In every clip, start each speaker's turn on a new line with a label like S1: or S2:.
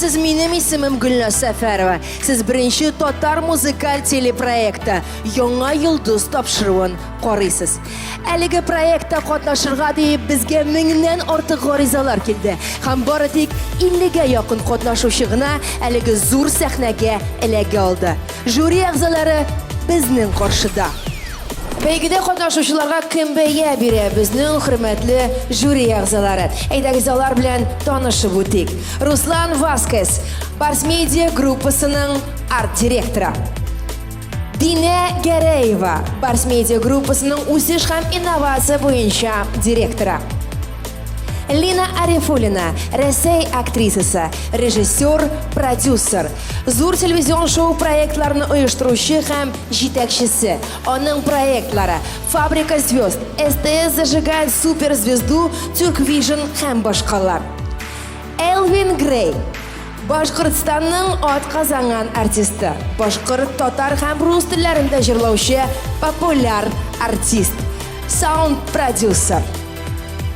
S1: Исәнмесез, минем исемем Гөлназ Сәфәрова. Сез беренче татар музыкаль телепроекты Яңа йолдыз тапшыруын карыйсыз. Әлеге проектта катнашырга дип безгә меңнән артык гаризалар килде. Һәм бары тик 50гә якын катнашучы гына әлеге зур сәхнәгә эләгә алды. Жюри әгъзалары безнең каршыда. Бәйгедә катнашучыларга кем бәя бирә? Безнең хөрмәтле жюри әгъзалары. Әйдәгез алар белән танышып үтик. Руслан Васкес, Барс Медиа группасының арт-директоры. Динә Гәрәева, Барс Медиа группасының үсеш һәм инновация буенча директоры. Лина Арифуллина, Рәсәй актрисасы, режиссер, продюсер. Зур телевизион шоу проектларын оештыручы һәм җитәкчесе. Аның проектлары Фабрика звезд, СТС зажигает суперзвезду, Тюрквижн һәм башкалар. Элвин Грей, Башкортстанның атказанган артисты, башкорт, татар һәм рус телләрендә җырлаучы популяр артист, саунд-продюсер.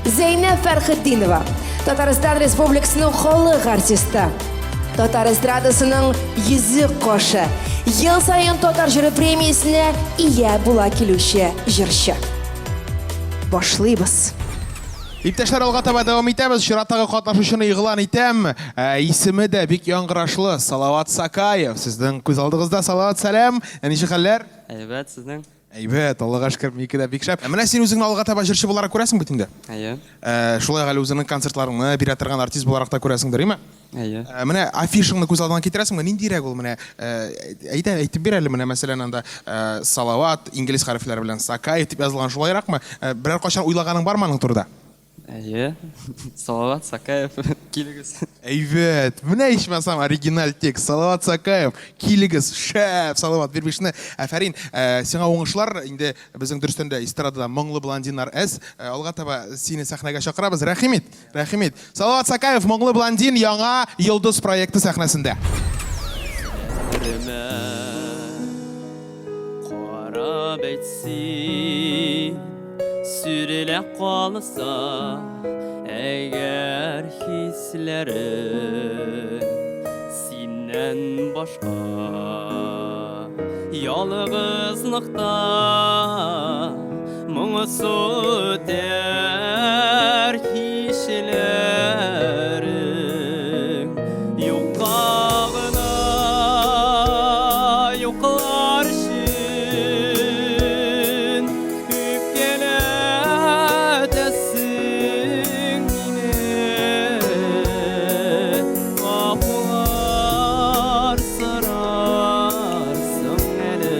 S1: Зәйнәб Фәрхетдинова, Татарстан Республикасының халык артисты, татар эстрадасының йөзек кашы, ел саен Татар җыры премиясенә ия була килүче җырчы. Башлыйбыз.
S2: Иптәшләр, алга таба дәвам итәбез. Чираттагы катнашучыны игълан итәм. Ә, исеме дә бик яңгырашлы, Салават Сакаев. Сезнең күз алдыгызда Салават, сәлам. Ә ничек хәлләр?
S3: Әйбәт, сезнең?
S2: Әйбәт, Аллага шөкер, минеке дә бик шәп. Ә менә син үзеңне алга таба җырчы буларак күрәсең бит инде.
S3: Әйе.
S2: Ә, шулай ук әле үзеңнең концертларыңны бирә торган артист буларак та күрәсеңдер, име?
S3: Әйе.
S2: Ә, менә афишаңны күз алдыңа китерәсеңме? Ниндирәк ул менә? Ә, әйдә, әйтеп бир әле менә, мәсәлән, анда ә, Салават инглиз хәрефләре белән Сакаев дип язылган шулайракмы? Ә, берәр кайчан уйлаганың бармы аның турыда?
S3: Әйе. Салават Сакаев, килегез.
S2: Әйбәт. Менә ичмасам оригиналь текст. Салават Сакаев, килегез. Шәп, Салават, бир бишне. Афәрин. Ә, сиңа уңышлар. Инде безнең дөрестән дә эстрадада моңлы блондиннар әз. Ә, алга таба сине сәхнәгә чакырабыз. Рәхим ит. Рәхим ит. Салават Сакаев, Моңлы блондин яңа Йолдыз проекты сәхнәсендә.
S3: Күзләремә карап әйт син. Сүрелә калса әгәр хисләрем синнән башка ялгызлыкта моңсу үтәр кичләрем юкка гына юклар өчен Үпкәләтәсең мине, гафулар сорарсың әле.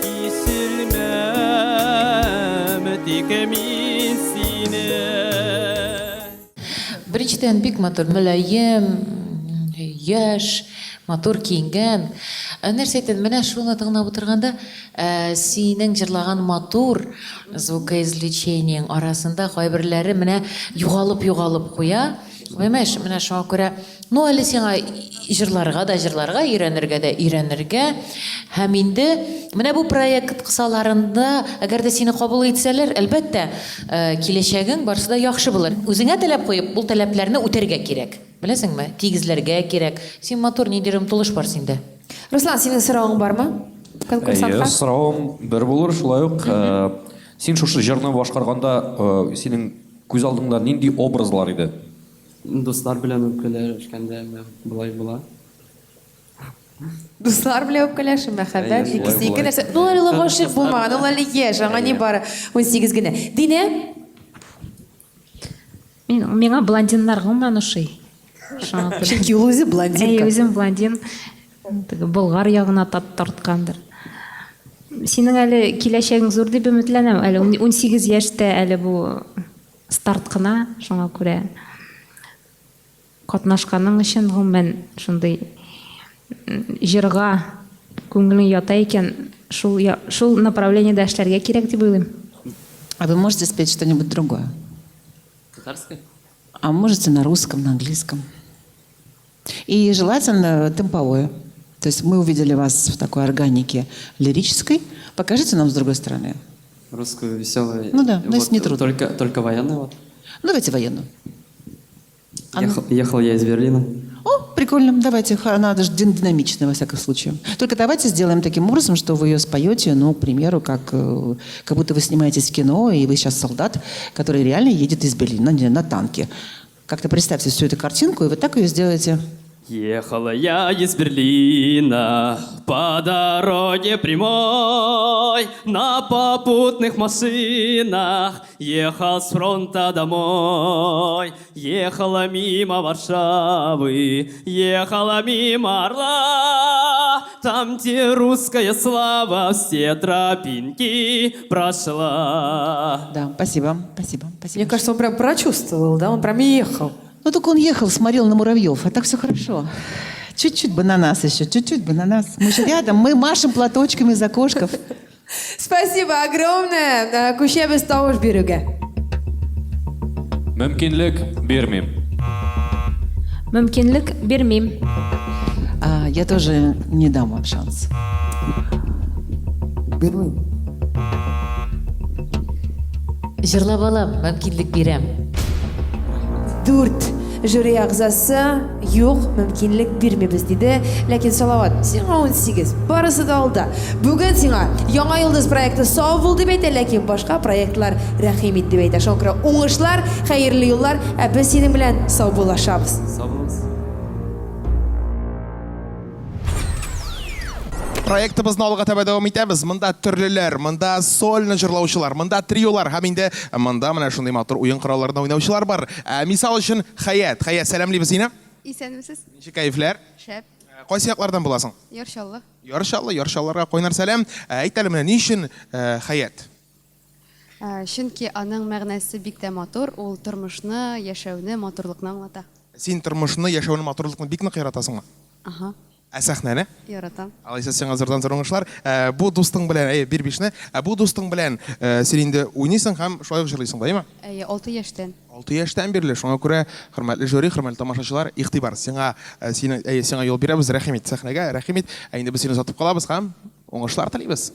S3: Кичермәм тик мин сине.
S4: Беренчедән, бик матур, мөлаем, яшь, матур киенгән. Нәрсә әйтәм, менә шуны тыңлап утырганда, синең җырлаган матур звукоизвлечениең арасында кайберләре менә югалып-югалып куя. Понимаешь, менә шуңа күрә, ну әле сиңа җырларга да җырларга, өйрәнергә дә өйрәнергә. Һәм инде менә бу проект кысаларында, әгәр дә сине кабул итсәләр, әлбәттә, киләчәгең барысы да яхшы булыр. Үзеңә таләп куеп, ул таләпләрне үтәргә кирәк. Беләсеңме? Тигезләргә кирәк. Син матур, ниндидер омтылыш бар синдә.
S1: Руслан, синең соравың бармы? Конкурсантка?
S5: Әйе, соравым бер булыр, шулай ук. Син шушы җырны башкарганда, синең күз алдыңда нинди образлар иде?
S3: Дуслар белән үпкәләшкәндә менә болай була.
S1: Дуслар белән үпкәләшү, мәхәббәт, икесе ике нәрсә. Ну, ул әле гашыйк булмаган, ул әле яшь, аңа нибары 18 генә. Динә?
S6: Мин, миңа блондиннар гомумән ошый.
S1: Шуңа күрә. Чөнки ул үзе блондинка.
S6: Әйе, үзем блондин. Теге болгар ягына тарткандыр. Синең әле киләчәгең зур дип өметләнәм. Әле 18 яшьтә әле бу старт кына, шуңа күрә катнашканың өчен гомумән шундый җырга күңелең ята икән, шул шул направлениедә эшләргә кирәк дип уйлыйм.
S7: А вы можете спеть что-нибудь другое?
S3: Татарское?
S7: А можете на русском, на английском. И желательно темповое. То есть мы увидели вас в такой органике лирической. Покажите нам с другой стороны.
S3: Русскую веселую.
S7: Ну да, но если не трудно.
S3: Только, только военную вот.
S7: Ну, давайте военную.
S3: Ехал, ехал я из Берлина.
S7: О, прикольно. Давайте. Она даже динамичная, во всяком случае. Только давайте сделаем таким образом, что вы ее споете, ну, к примеру, как будто вы снимаетесь в кино, и вы сейчас солдат, который реально едет из Берлина на танке. Как-то представьте всю эту картинку, и вы так ее сделаете.
S3: Ехала я из Берлина по дороге прямой, на попутных машинах ехал с фронта домой. Ехала мимо Варшавы, ехала мимо Орла, там, где русская слава все тропинки прошла.
S7: Да, спасибо, спасибо, спасибо.
S1: Мне кажется, он прям прочувствовал, да? Он прям ехал.
S7: Ну, только он ехал, смотрел на муравьев, а так все хорошо. Чуть-чуть бы на нас еще, чуть-чуть бы на нас. Мы же рядом, мы машем платочками из окошков.
S1: Спасибо огромное. Күчәбез тавыш бирүгә.
S5: Мөмкинлек бирмим.
S6: Мөмкинлек бирмим.
S7: А, я тоже не дам вам шанс.
S8: Бирмим.
S4: Җырлап алам, мөмкинлек бирәм.
S1: Дүрт жюри әгъзасы юк, мөмкинлек бирмибез диде. Ләкин Салават, сиңа 18, барысы да алда. Бүген сиңа Яңа йолдыз проекты сау бул дип әйтә, ләкин башка проектлар рәхим ит дип әйтә. Шуңа күрә уңышлар, хәерле юллар, ә без синең белән саубуллашабыз.
S3: Сау булыгыз.
S2: Проектыбызны алга таба дәвам итәбез. Монда төрлеләр, монда сольно җырлаучылар, монда триолар һәм инде монда менә шундый матур уен коралларында уйнаучылар бар. Мисал өчен, Хәят. Хәят, сәламлибез сине.
S9: Исәнмесез.
S2: Ничек кәефләр?
S9: Шәп.
S2: Кайсы яклардан буласың?
S9: Яр Чаллы.
S2: Яр Чаллы, Яр Чаллыларга кайнар сәлам. Әйт әле менә ни өчен Хәят?
S9: Чөнки аның мәгънәсе бик тә матур, ул тормышны, яшәүне, матурлыкны аңлата.
S2: Син тормышны, яшәүне, матурлыкны бик нык яратасыңмы?
S9: Аһа.
S2: Ә сәхнәне?
S9: Яратам.
S2: Алайса сиңа зурдан зур уңышлар. Бу дустың белән, әйе, бир бишне. Ә бу дустың белән син инде уйныйсың һәм шулай ук җырлыйсың, да, әйеме?
S9: Әйе, 6 яшьтән.
S2: 6 яшьтән бирле. Шуңа күрә, хөрмәтле жюри, хөрмәтле тамашачылар, игътибар. Сиңа, сине, әйе, сиңа юл бирәбез. Рәхим ит сәхнәгә, рәхим ит. Ә инде без сине озатып калабыз һәм уңышлар телибез.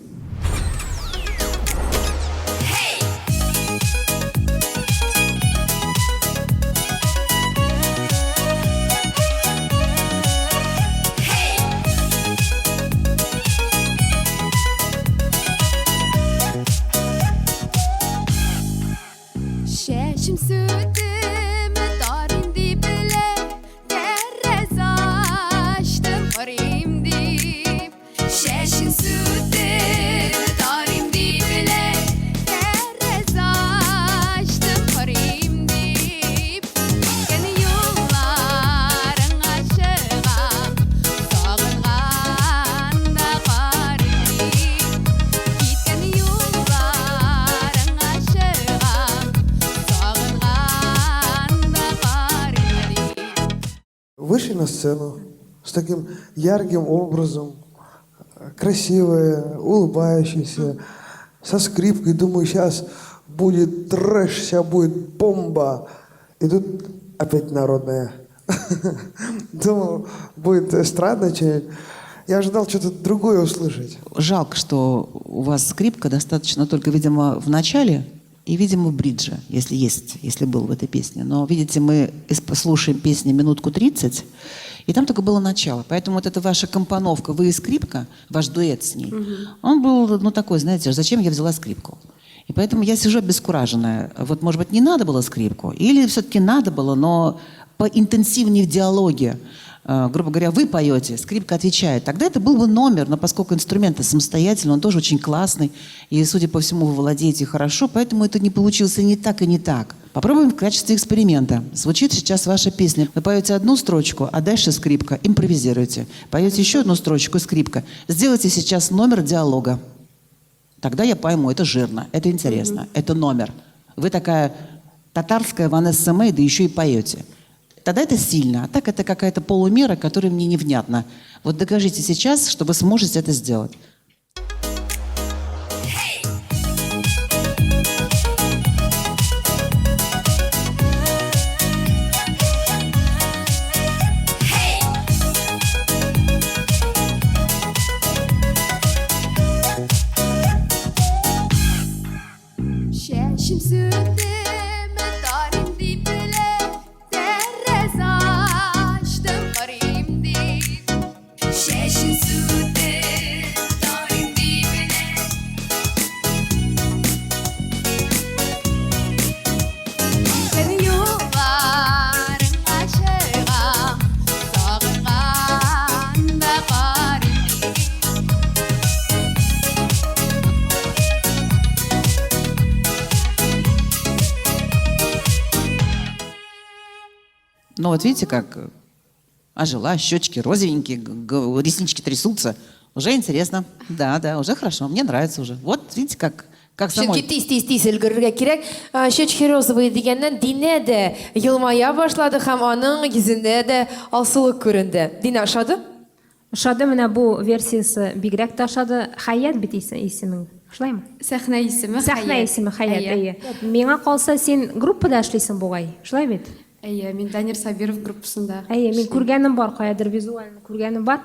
S9: Чәчем сүтеп тарыйм дип белә, тәрәзә ачтым карыйм дип. Чәчен сүтеп тарыйм дип белә, тәрәзә ачтым карыйм дип. Киткән юлларыңа чыгам, сагынганда карыйм дип. Киткән юлларыңа чыгам, сагынганда карыйм дип.
S8: Вышли на сцену с таким ярким образом, красивые, улыбающиеся, со скрипкой. Думаю, сейчас будет трэш, сейчас будет бомба. И тут опять народная. Думал, будет эстрадная что-нибудь. Я ожидал что-то другое услышать.
S7: Жалко, что у вас скрипка достаточно только, видимо, в начале и, видимо, в бридже, если есть, если был в этой песне. Но, видите, мы слушаем песни минутку 30, и там только было начало. Поэтому вот эта ваша компоновка, вы и скрипка, ваш дуэт с ней, он был, ну, такой, знаете, зачем я взяла скрипку? И поэтому я сижу обескураженная. Вот, может быть, не надо было скрипку, или все-таки надо было, но поинтенсивнее в диалоге. Грубо говоря, вы поете, скрипка отвечает. Тогда это был бы номер, но поскольку инструмент самостоятельный, он тоже очень классный, и, судя по всему, вы владеете хорошо, поэтому это не получилось и не так, и не так. Попробуем в качестве эксперимента. Звучит сейчас ваша песня. Вы поете одну строчку, а дальше скрипка. Импровизируете. Поете еще одну строчку, скрипка. Сделайте сейчас номер диалога. Тогда я пойму, это жирно, это интересно, это номер. Вы такая татарская Ванесса Мэй, да еще и поете. Тогда это сильно, а так это какая-то полумера, которая мне невнятна. Вот докажите сейчас, что вы сможете это сделать.
S9: Чәчем сүтеп тарыйм дип белә, тәрәзә
S7: Ну вот видите, как ожила, щечки розовенькие, реснички трясутся. Уже интересно. Да, да, уже хорошо. Мне нравится уже. Вот видите, как, как
S1: Чөнки
S7: самой.
S1: тиз тиз тиз өлгерергә кирәк. Щечки розовые дигәннән Динә дә елмая башлады һәм аның йөзендә дә алсулык күренде. Динә ошады?
S6: Ошады менә бу версиясе бигрәк тә ошады. Хәят бит исемең, шулаймы?
S9: Сәхнә исеме
S6: Сәхнә исеме Хәят, әйе. Миңа калса, син группада эшлисең бугай, шулай бит?
S9: Әйе, мин Данир Сабиров группасында.
S6: Әйе, мин күргәнем бар, каядыр визуально күргәнем бар.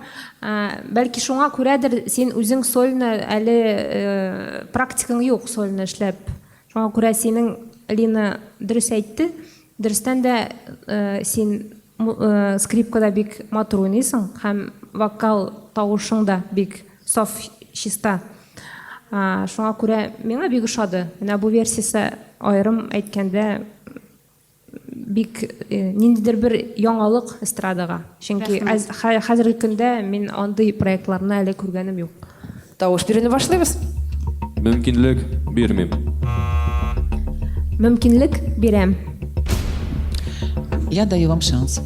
S6: Бәлки шуңа күрәдер, син үзең сольно әле практикаң юк сольно эшләп. Шуңа күрә синең Лина дөрес әйтте. Дөрестән дә син скрипкада бик матур уйныйсың һәм вокал тавышың да бик саф, чиста. Шуңа күрә миңа бик ошады. Менә бу версиясе аерым әйткәндә бик ниндидер бер яңалык эстрадага. Чөнки хәзерге көндә мин андый проектларны әле күргәнем юк.
S1: Тавыш бирүне башлыйбыз.
S5: Мөмкинлек бирмим.
S6: Мөмкинлек бирәм.
S7: Я даю вам шанс.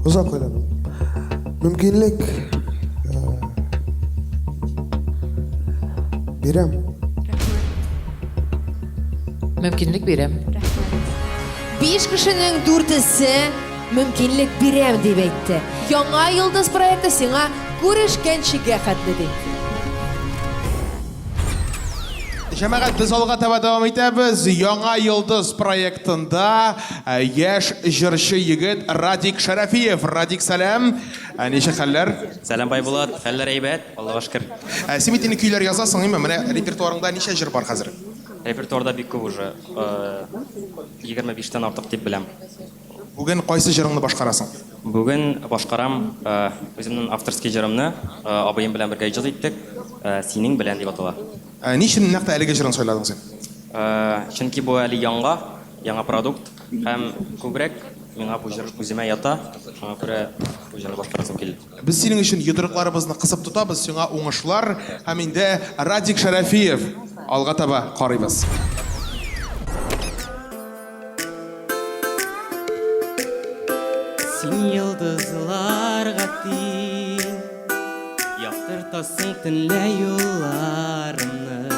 S8: Озак уйладым. Мөмкинлек бирәм.
S4: Мөмкинлек бирәм.
S1: Биш кешенең дүртесе мөмкинлек бирәм дип әйтте. Яңа йолдыз проекты сиңа күрешкәнчегә хәтле ди.
S2: Җәмәгать, без алга таба дәвам итәбез. Яңа йолдыз проектында яшь җырчы егет Радик Шәрәфиев. Радик, сәлам. Ничек хәлләр?
S10: Сәлам, Байбулат. Хәлләр әйбәт, Аллага шөкер.
S2: Син бит инде көйләр язасың, әйме? Менә репертуарыңда ничә җыр бар хәзер?
S10: Репертуарда бик күп уже. 25 тән артык дип беләм.
S2: Бүген кайсы җырыңны башкарасың?
S10: Бүген башкарам үземнең авторский җырымны. Абыем белән бергә иҗат иттек. Синең белән дип атала.
S2: Ни өчен нәкъ тә әлеге җырын сайладың син?
S10: Чөнки бу әле яңа, яңа продукт һәм күбрәк миңа бу җыр үземә ята, шуңа күрә бу җырны башкарасым килде.
S2: Без синең өчен йодрыкларыбызны кысып тотабыз, сиңа уңышлар һәм инде Радик Шәрәфиев алга таба карыйбыз.
S11: Син йолдызларга тиң, Яктыртасың төнлә юлларымны.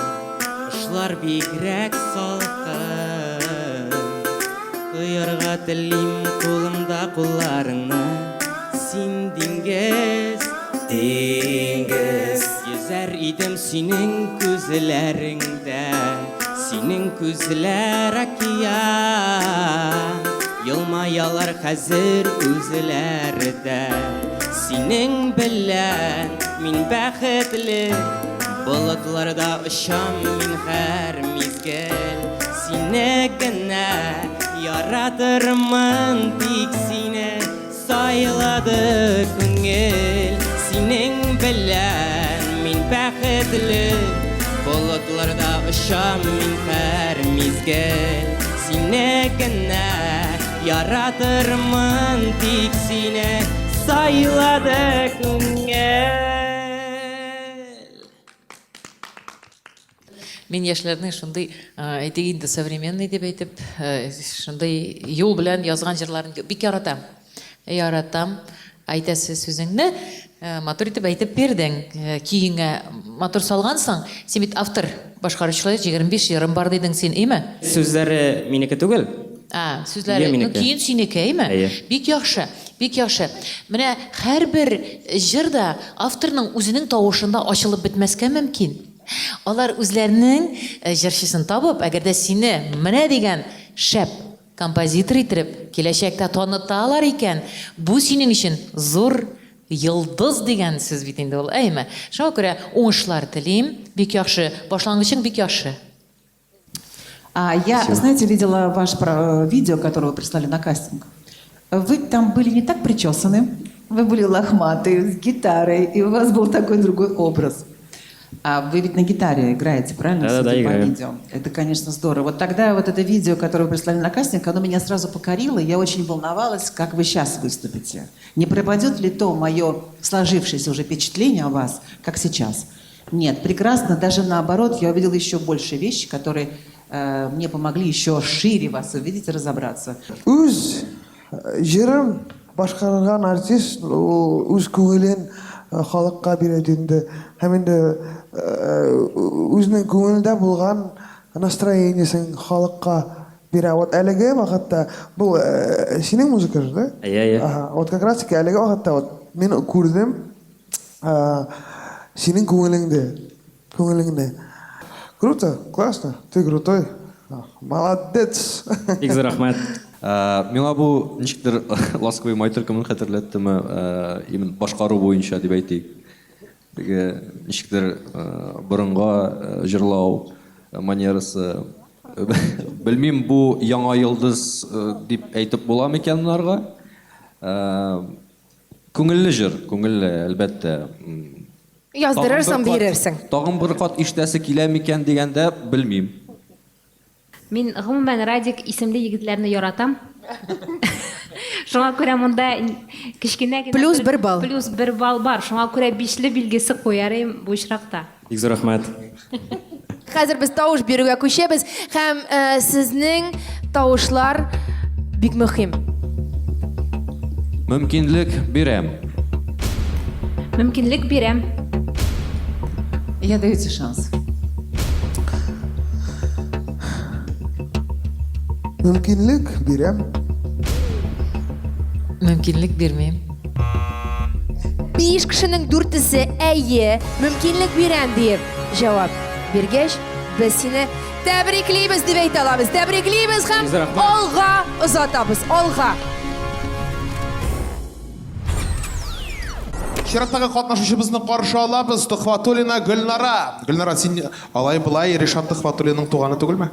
S11: Кышлар бигрәк салкын, Тоярга телим кулымда кулларыңны. Син диңгез, диңгез, Йөзәр идем синең күзләреңдә. Синең күзләр океан, Елмаялар хәзер үзләре дә. Синең белән мин бәхетле, Болытларда очам мин һәр мизгел. Сине генә яратырмын, тик сине Сайлады күңел, синең белән мин бәхетле. Болытларда очам мин һәр мизгел. Сине генә яратырмын, тик сине сайлады күңел.
S4: Мин яшьләрнең шундый, әйтик инде, современный дип әйтеп, шундый юл белән язган җырларын бик яратам. Яратам. Әйтәсе сүзеңне матур итеп әйтеп бирдең. Көеңә матур салгансың. Син бит автор, башкаручылар, 25 җырым бар дидең син, име?
S10: Сүзләре минеке түгел.
S4: А, сүзләре, ну, көен синеке, әйме?
S10: Әйе.
S4: Бик яхшы, бик яхшы. Менә һәрбер җыр да авторның үзенең тавышында ачылып бетмәскә мөмкин. Алар үзләренең җырчысын табып, әгәр дә сине менә дигән шәп композитор иттереп киләчәктә таныталар икән, бу синең өчен зур йолдыз дигән сүз бит инде ул, әйеме? Шуңа күрә уңышлар телим, бик яхшы, башлангычың бик яхшы.
S7: А я, знаете, видела ваше видео, которое вы прислали на кастинг. Вы там были не так причесаны, вы были лохматые, с гитарой, и у вас был такой другой образ. А вы ведь на гитаре играете, правильно?
S10: Да-да-да,
S7: Судя по
S10: играю.
S7: видео. Это, конечно, здорово. Вот тогда вот это видео, которое вы прислали на кастинг, оно меня сразу покорило. Я очень волновалась, как вы сейчас выступите. Не пропадет ли то мое сложившееся уже впечатление о вас, как сейчас? Нет, прекрасно. Даже наоборот, я увидела еще больше вещи, которые мне помогли еще шире вас увидеть и разобраться.
S8: Үз җырын башкарган артист ул үз күңелен халыкка бирә инде. Һәм инде үзенең күңелендә булган настроениесен халыкка бирә. Вот әлеге вакытта бу синең музыка же, да?
S10: Әйе, әйе.
S8: Ага, вот как раз таки әлеге вакытта вот мин күрдем синең күңелеңдә, күңелеңне. Круто, классно, ты крутой. Молодец.
S10: Бик зур рәхмәт.
S5: Миңа бу ничектер Ласковый май төркемен хәтерләттеме, именно башкару буенча дип әйтик. Теге ничектер борынга җырлау манерасы. Белмим, бу яңа йолдыз дип әйтеп була микән монарга? Күңелле җыр, күңелле, әлбәттә.
S1: Яздырырсың, бирерсең.
S5: Тагын бер кат ишетәсе килә микән дигәндә, белмим.
S6: Мин гомумән Радик исемле егетләрне яратам. Шуңа күрә монда кечкенә генә
S1: Плюс бер балл.
S6: Плюс бер балл бар. Шуңа күрә бишле билгесе куяр идем бу очракта.
S10: Бик зур рәхмәт.
S1: Хәзер без тавыш бирүгә күчәбез һәм э, сезнең тавышлар бик мөһим.
S5: Мөмкинлек бирәм.
S6: Мөмкинлек бирәм.
S7: Я даю тебе шанс.
S8: Мөмкинлек бирәм.
S4: Мөмкинлек бирмим.
S1: Биш кешенең дүртесе әйе, мөмкинлек бирәм диеп җавап биргәч, без сине тәбриклибез дип әйтә алабыз. Тәбриклибез һәм алга озатабыз. Алга.
S2: Чираттагы катнашучыбызны каршы алабыз. Төхвәтуллина Гөлнара. Гөлнара, син алай-болай Ришат Төхвәтуллинның туганы түгелме?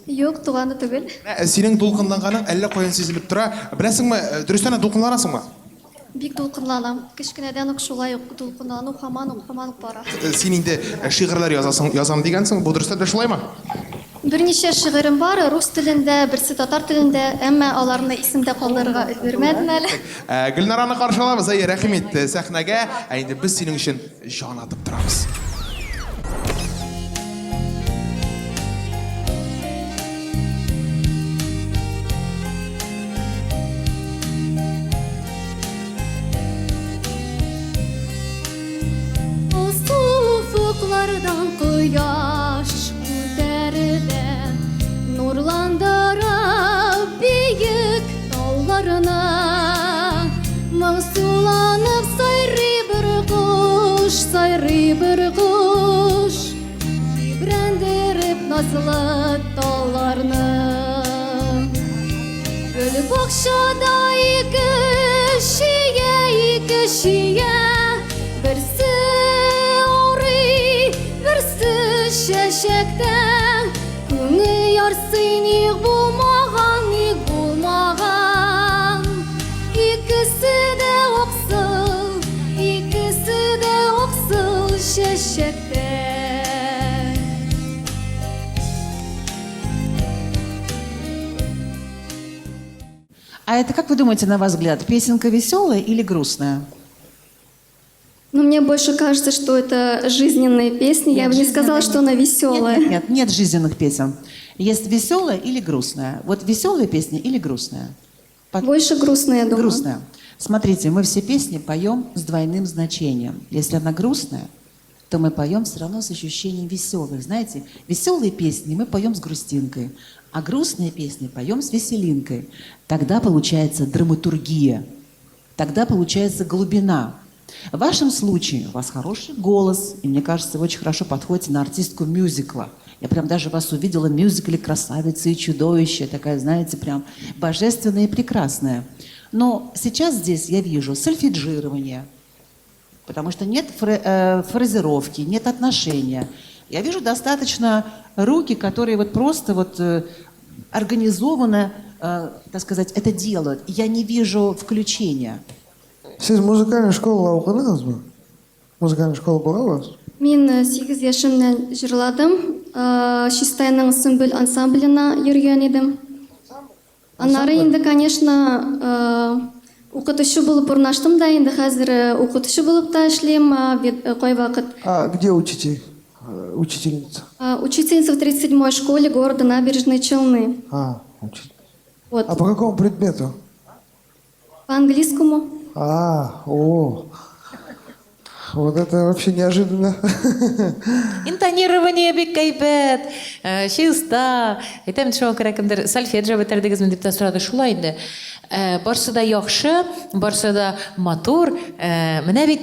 S9: Юк, туганы түгел.
S2: Менә синең дулкынланганың әллә каян сизелеп тора. Беләсеңме, дөрестән дә дулкынланасыңмы?
S9: Бик дулкынланам. Кечкенәдән үк шулай ук дулкынлану һаман ук, һаман ук бара.
S2: Син инде шигырьләр язасың, язам дигәнсең. Бу дөрестән дә шулаймы?
S9: Берничә шигырем бар, рус телендә, берсе татар телендә, әмма аларны исемдә калдырырга өлгермәдем әле.
S2: Гөлнараны каршы алабыз. Әйе, рәхим ит сәхнәгә. Ә инде без синең өчен җан атып торабыз.
S9: Алсу офыклардан кояш күтәрелә, Нурландыра биек тауларны. Моңсуланып сайрый бер кош, сайрый бер кош, Тибрәндереп назлы талларны. Гөл бакчада ике чия, ике чия, Берсе авырый, берсе чәчәктә. Күңел ярсый, ник булмаган, ник булмаган. Икесе дә аксыл, икесе дә аксыл чәчәктә.
S7: А это, как вы думаете, на ваш взгляд, песенка веселая или грустная?
S9: Ну, мне больше кажется, что это жизненная песня. Я
S7: Нет,
S9: бы не сказала,
S7: жизненная
S9: что она веселая.
S7: Нет, нет, нет, нет жизненных песен. Есть веселая или грустная. Вот веселая песня или грустная?
S9: Больше грустная, я думаю.
S7: Грустная. Смотрите, мы все песни поем с двойным значением. Если она грустная, то мы поем все равно с ощущением веселых. Знаете, веселые песни мы поем с грустинкой, а грустные песни поем с веселинкой. Тогда получается драматургия, тогда получается глубина. В вашем случае у вас хороший голос, и мне кажется, вы очень хорошо подходите на артистку мюзикла. Я прям даже вас увидела в мюзикле «Красавица и чудовище», такая, знаете, прям божественная и прекрасная. Но сейчас здесь я вижу сольфеджирование, потому что нет фразировки, нет отношения. Я вижу достаточно руки, которые вот просто вот организованно, так сказать, это делают. Я не вижу включения.
S8: Сез музыкальный школада укыдыгызмы? Музыкальный школа была у вас?
S9: Мин 8 яшемнән җырладым. Чистайның Сөмбел ансамбленә йөргән идем. Аннары инде, конечно, укытучы булып урнаштым да, инде хәзер укытучы булып та эшлим, кайвакыт.
S8: А где учите? Учительница.
S9: А, учительница в 37-й школе города Набережные Челны.
S8: А, учитель.
S9: Вот.
S8: А по какому предмету?
S9: По английскому.
S8: А, о. Вот это вообще неожиданно.
S4: Интонирование бик әйбәт, э, чиста. Әйтәм, шуңа күрә кемдер сольфеджио бетердегезме дип тә сорады. Шулай инде. Э, барсы да яхшы, барсы да матур. Э, менә бит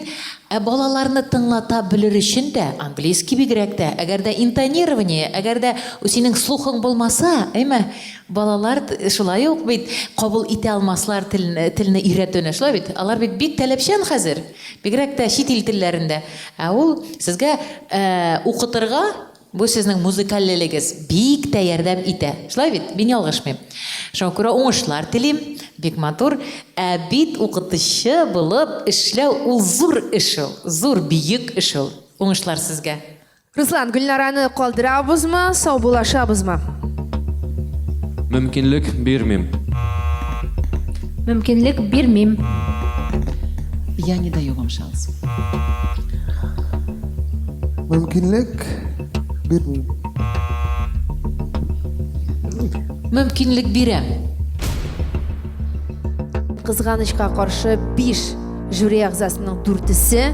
S4: ә балаларны тыңлата белер өчен дә, английский бигрәк тә, әгәр дә интонирование, әгәр дә синең слухың булмаса, әйме, балалар шулай ук бит кабул итә алмаслар телне, телне өйрәтүне. Шулай бит? Алар бит бик таләпчән хәзер. Бигрәк тә чит ил телләрендә. Ә ул сезгә укытырга бу сезнең музыкальлелегез бик тә ярдәм итә. Шулай бит? Мин ялгышмыйм. Шуңа күрә уңышлар телим. Бик матур. Ә бит укытучы булып эшләү ул зур эш ул. Зур, бөек эш ул. Уңышлар сезгә.
S1: Руслан, Гөлнараны калдырабызмы, саубуллашабызмы?
S5: Мөмкинлек бирмим.
S6: Мөмкинлек бирмим.
S7: Я не даю вам шанс.
S8: Мөмкинлек бирмим.
S4: Мөмкинлек бирәм.
S1: Кызганычка каршы, 5 жюри әгъзасының дүртесе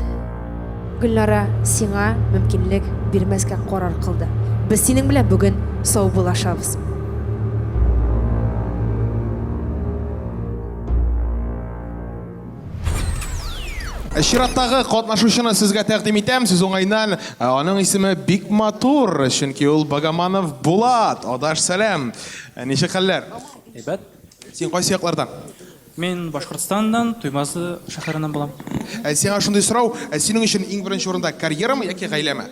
S1: Гөлнара, сиңа мөмкинлек бирмәскә карар кылды. Без синең белән бүген саубуллашабыз.
S2: Чираттагы катнашучыны сезгә тәкъдим итәм. Сүз уңаеннан, аның исеме бик матур, чөнки ул Багаманов Булат. Адаш, сәлам. Ничек хәлләр?
S12: Әйбәт.
S2: Син кайсы яклардан?
S12: Мин Башкортстаннан, Туймазы шәһәреннән булам.
S2: Ә сиңа шундый сорау, ә синең өчен иң беренче урында карьерамы яки гаиләме?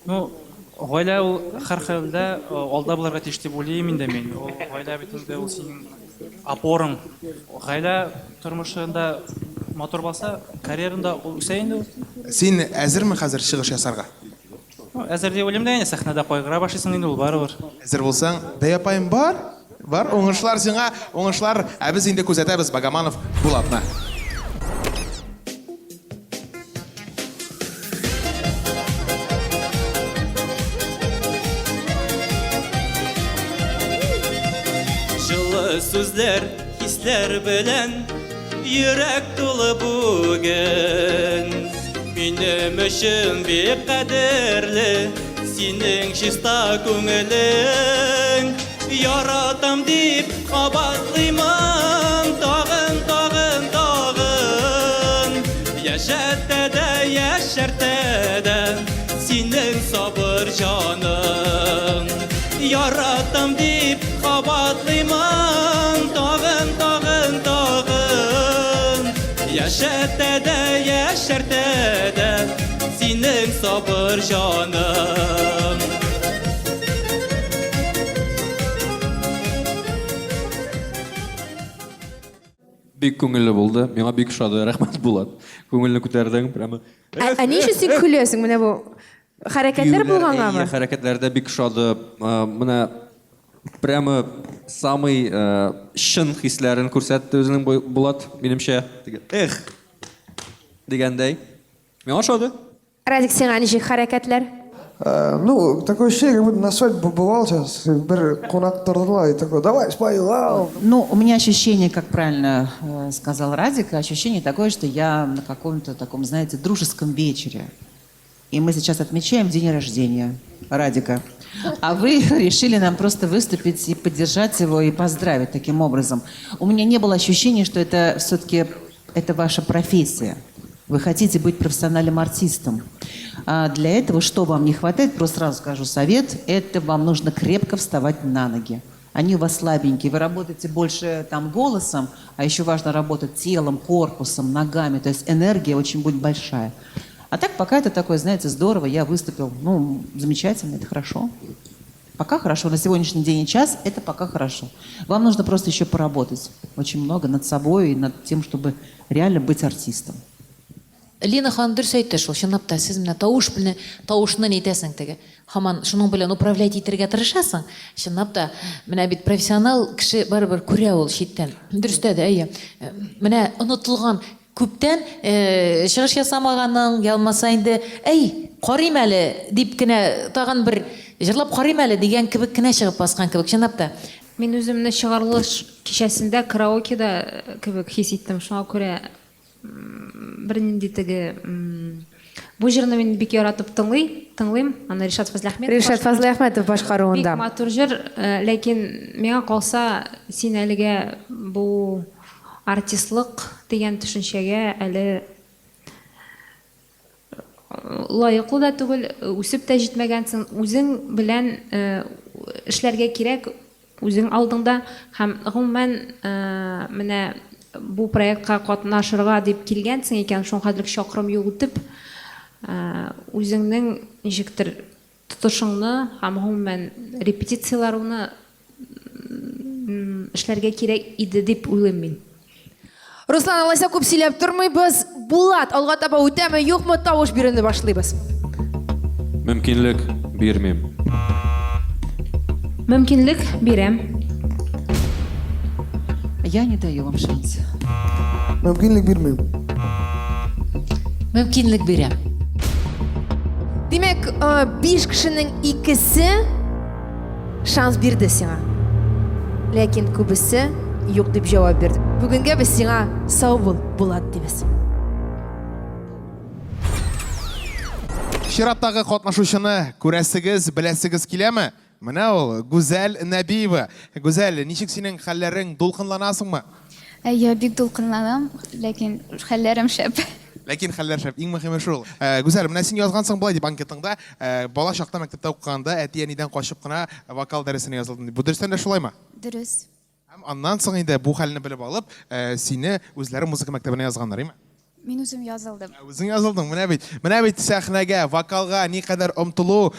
S12: Ну, гаилә ул һәрхәлдә алда булырга тиеш дип уйлыйм инде мин. Ул гаилә бит инде ул синең опораң. Гаилә тормышында матур булса, карьераңда ул үсә инде ул.
S2: Син әзерме хәзер чыгыш ясарга?
S12: Ну, әзер дип уйлыйм да инде, сәхнәдә кайгыра башлыйсың инде ул барыбер.
S2: Әзер булсаң, бәй апаем бар, бар, уңышлар сиңа, уңышлар. Ә без инде күзәтәбез Багаманов Булатны.
S11: Җылы сүзләр, хисләр белән Йөрәк тулы бүген. Минем өчен бик кадерле Синең чиста күңелең. Яратам дип кабатлыймын Тагын, тагын, тагын. Яшәтә дә, яшәртә дә Синең сабыр җаның. Яратам дип кабатлыймын Тагын, тагын, тагын. Яшәтә дә, яшәртә дә Синең сабыр җаның.
S5: Бик күңелле булды. Миңа бик ошады. Рәхмәт, Булат. Күңелне күтәрдең прямо.
S1: Ә, ә ни өчен син көләсең? Менә бу хәрәкәтләр булгангамы?
S5: Әйе, хәрәкәтләр дә бик ошады. Менә прямо самый чын хисләрен күрсәтте үзенең Булат, минемчә. Эх! Дигәндәй. Миңа ошады.
S1: Радик, сиңа ничек хәрәкәтләр?
S8: Ну, такое ощущение, как будто на свадьбе бывал сейчас, бер кунак тордылар, и такой, давай, спой, вау.
S7: Ну, у меня ощущение, как правильно сказал Радик, ощущение такое, что я на каком-то таком, знаете, дружеском вечере. И мы сейчас отмечаем день рождения Радика. А вы решили нам просто выступить и поддержать его, и поздравить таким образом. У меня не было ощущения, что это все-таки это ваша профессия. Вы хотите быть профессиональным артистом. А для этого, что вам не хватает, просто сразу скажу совет, это вам нужно крепко вставать на ноги. Они у вас слабенькие, вы работаете больше там голосом, а еще важно работать телом, корпусом, ногами, то есть энергия очень будет большая. А так пока это такое, знаете, здорово, я выступил, ну, замечательно, это хорошо. Пока хорошо, на сегодняшний день и час это пока хорошо. Вам нужно просто еще поработать очень много над собой и над тем, чтобы реально быть артистом.
S4: Лина ханым дөрес әйтте шул, чынлап та, сез менә тавыш белән, тавышны нитәсең теге, һаман шуның белән управлять итәргә тырышасың. Чынлап та, менә бит профессионал кеше барыбер күрә ул читтән. Дөрестә дә, әйе. Менә онытылган, күптән чыгыш ясамаганың, я булмаса инде, әй, карыйм әле дип кенә, тагын бер җырлап карыйм әле дигән кебек кенә чыгып баскан кебек, чынлап та.
S6: Мин үземне чыгарылыш кичәсендә караокеда кебек хис иттем, шуңа күрә бернинди теге бу җырны мин бик яратып тыңлый, тыңлыйм. Аны Ришат Фазлыәхмәтов
S1: Ришат Фазлыәхмәтов башкаруында.
S6: Бик матур җыр, э, ләкин миңа калса, син әлегә бу артистлык дигән төшенчәгә әле э, лаеклы да түгел, үсеп тә җитмәгәнсең. Үзең белән э, эшләргә кирәк, үзең алдыңда һәм гомумән менә бу проектка катнашырга дип килгәнсең икән, шуңа хәтлек чакрым юл үтеп, үзеңнең ничектер тотышыңны һәм гомумән репетицияләреңне эшләргә кирәк иде дип уйлыйм мин.
S1: Руслан, алайса күп сөйләп тормыйбыз. Булат, алга таба үтәме, юкмы, тавыш бирүне башлыйбыз.
S5: Мөмкинлек бирмим.
S6: Мөмкинлек бирәм.
S7: Я не даю вам шанс.
S8: Мөмкинлек бирмим.
S4: Мөмкинлек бирәм.
S1: Димәк, 5 кешенең икесе Шанс бирде сиңа. Ләкин күбесе юк дип җавап бирде. Бүгенгә без сиңа сау бул, Булат дибез.
S2: Чираттагы катнашучыны күрәсегез, беләсегез киләме? Менә ул, Гүзәл Нәбиева. Гүзәл, ничек синең хәлләрең, дулкынланасыңмы?
S13: Әйе, бик дулкынланам, ләкин хәлләрем шәп.
S2: Ләкин хәлләр шәп, иң мөһиме шул. Э, Гүзәл, менә син язгансың болай дип анкетаңда, э, бала чакта мәктәптә укыганда әти-әнидән качып кына вокал дәресенә язылдым дип. Бу дөрестән дә шулаймы?
S13: Дөрес.
S2: Һәм аннан соң инде бу хәлне белеп алып, э, сине үзләре музыка мәктәбенә язганнар, име?
S13: Мин үзем язылдым.
S2: Ә, Үзең язылдың, менә бит. Менә бит сәхнәгә, вокалга никадәр омтылу,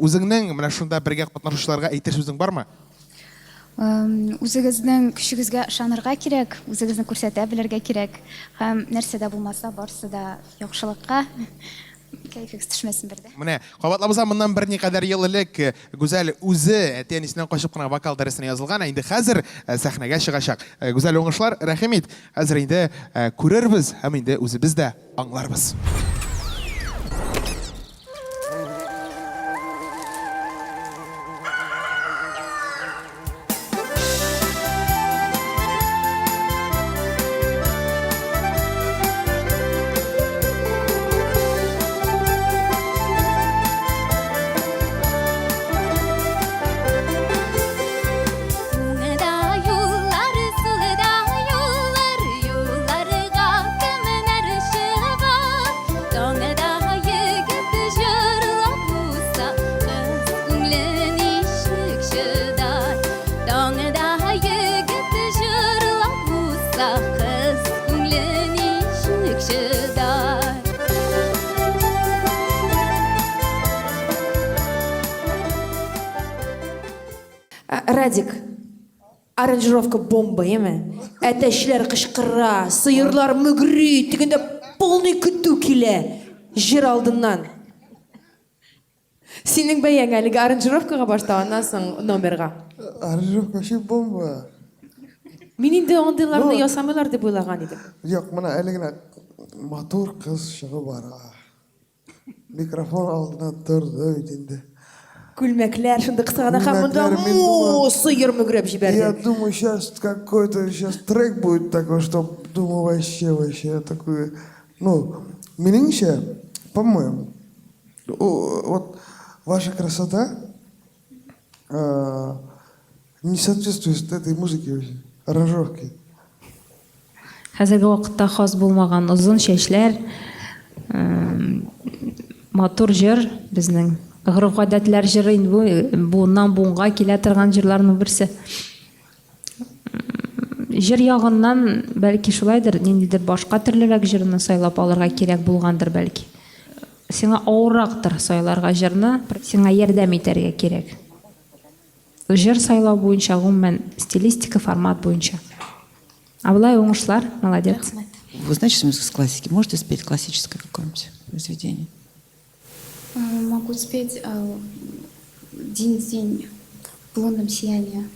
S2: үзеңнең менә шунда бергә катнашучыларга әйтер сүзең бармы?
S13: Үзегезнең көчегезгә ышанырга кирәк, үзегезне күрсәтә белергә кирәк. Һәм нәрсә дә булмаса, барысы да яхшылыкка. Кәефегез төшмәсен бер дә.
S2: Менә, кабатлабыз, моннан берникадәр ел элек Гүзәл үзе әти-әнисеннән качып кына вокал дәресенә язылган, ә инде хәзер сәхнәгә чыгачак. Гүзәл, уңышлар, рәхим ит. Хәзер инде күрербез һәм инде үзебез дә аңларбыз.
S14: Уңда юллар, сулда юллар, юлларга кемнәр чыга? Таңда егет җырлап узса, кыз күңле ничек чыдар? Таңда егет җырлап узса, кыз күңле ничек чыдар?
S1: Радик, аранжировка бомба, яме? Әтәчләр кычкыра, сыерлар мөгри, тегендә полный көтү килә җыр алдыннан. Синең бәяң әлеге аранжировкага башта, аннан соң номерга.
S8: Аранжировка вообще бомба.
S1: Мин инде андыйларны ясамыйлар дип уйлаган идем.
S8: Юк, менә әле генә матур кыз чыгып бара. Микрофон алдына торды бит инде.
S1: Күлмәкләр шундый кыска гына һәм монда му сыер мөгрәп җибәрде.
S8: Я думаю, сейчас какой-то сейчас трек будет такой, что думаю, вообще, вообще такой, ну, минемчә, по-моему, вот ваша красота не соответствует этой музыке вообще, аранжировке.
S6: Хәзерге вакытта хас булмаган озын чәчләр, матур җыр безнең гореф-гадәтләр җыры инде бу, буыннан буынга килә торган җырларның берсе. Җыр ягыннан бәлки шулайдыр, ниндидер башка төрлерәк җырны сайлап алырга кирәк булгандыр бәлки. Сиңа авыррактыр сайларга җырны, сиңа ярдәм итәргә кирәк. Җыр сайлау буенча, гомумән, стилистика, формат буенча. Ә болай уңышлар, молодец.
S7: Вы знаете что-нибудь из классики? Можете спеть классическое какое-нибудь произведение?
S13: Могу спеть «День-день в лунном сиянии».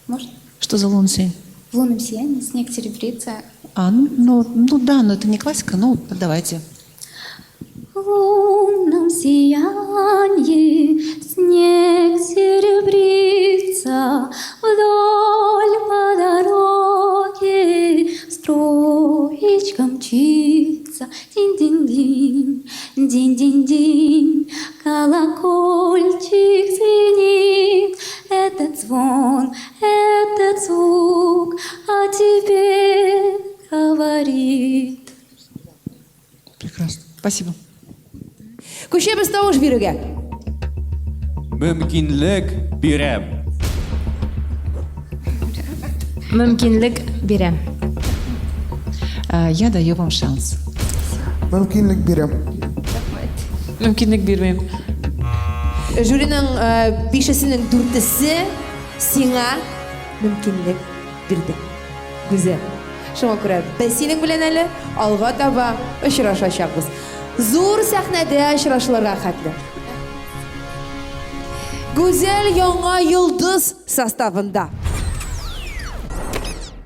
S13: Можно?
S7: Что за лунный сияние?
S13: В лунном сиянии снег серебрится.
S7: А, ну, ну, ну да, но это не классика, ну давайте.
S14: В лунном сиянье снег серебрится, Вдоль по дороге строечка мчится. Динь-динь-динь, динь-динь-динь, колокольчик звенит. Этот звон, этот звук о тебе говорит.
S7: Прекрасно. Спасибо.
S1: Күчәбез тавыш бирүгә.
S5: Мөмкинлек бирәм.
S6: Мөмкинлек бирәм.
S7: Я даю вам шанс.
S8: Мөмкинлек бирәм.
S4: Мөмкинлек бирмим.
S1: Жюриның бишесенең дүртесе сиңа мөмкинлек бирде. Гүзәл. Шуңа күрә без синең белән әле алга таба очрашачакбыз. Зур сәхнәдә очрашуларга хәтле. Гүзәл яңа йолдыз составында.